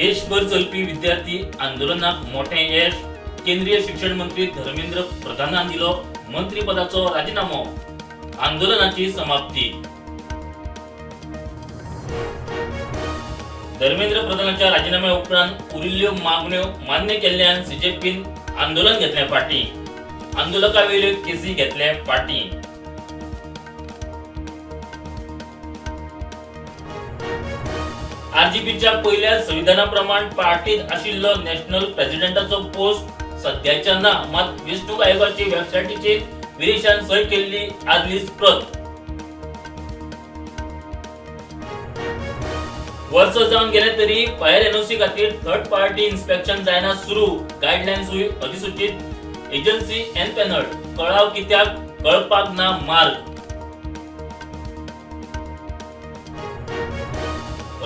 देशभर चलपी विद्यार्थी आंदोलनाक मोठें यश. केंद्रीय शिक्षण मंत्री धर्मेंद्र प्रधानान दिलो मंत्रीपदाचो राजीनामो. आंदोलनाची समाप्ती. धर्मेंद्र प्रधानाच्या राजीनाम्या उपरांत उरिल्ल्यो मागण्यो मान्य केल्ल्यान सीजेपीन आंदोलन घेतलें फाटीं. आंदोलकावेल्यो केसी घेतले फाटीं. आरजीपीच्या पयल्या संविधाना प्रमाण पार्टीत आशिल्लो नॅशनल प्रेसिडेंटाचो पोस्ट सद्याच्या ना, मात वेंचणूक आयोगाचे वेबसायटीचेर विरेशान सय केल्ली आदलीच प्रत. वर्स जावन गेले तरी फायर एनओसी खातीर थर्ड पार्टी इन्स्पेक्शन जायना सुरू. गायडलायन्सूय अधिसूचित एजन्सी एनपॅनल्ड. कळाव कित्याक कळपाक ना मार्ग.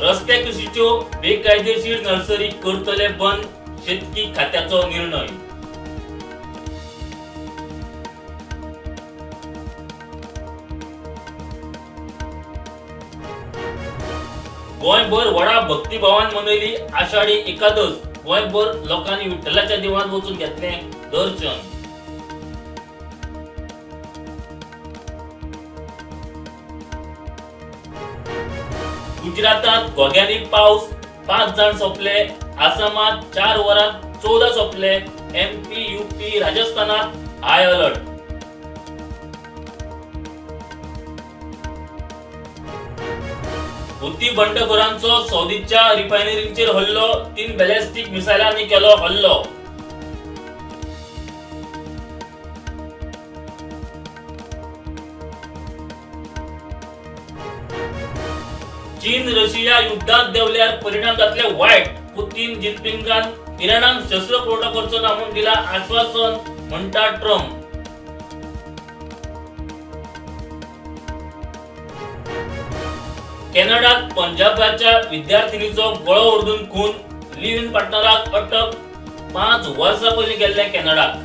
रस्त्या कुशीच्यो बेकायदेशीर नर्सरी करतले बंद. शेतकी खात्याचो निर्णय. गोंयभर व्हडा भक्तिभावान मनयली आषाढी एकादस. गोंयभर लोकांनी विठ्ठलाच्या देवळांत वचून घेतलें दर्शन. गुजरातात घोग्यांनी पावस, 5 जाण सोंपले. आसामात 4 वरांत 14 सोंपले. एमपी, युपी, राजस्थानात हाय अलर्ट. हुती बंडखोरांचो सौदीच्या रिफायनरींचेर हल्लो. 3 बॅलिस्टीक मिसायलांनी केलो हल्लो. चीन रशिया युद्धात देंवल्यार परिणाम जातले वायट. पुतीन जिनपिंगान इराणाक शस्त्र पुरवठो करचो ना म्हूण दिला आश्वासन, म्हणटा ट्रम्प. कॅनडात पंजाबाच्या विद्यार्थिनीचो गळो ओडून खून. लिव्ह इन पार्टनराक अटक. 5 वर्सां पयलीं गेल्ले कॅनडाक.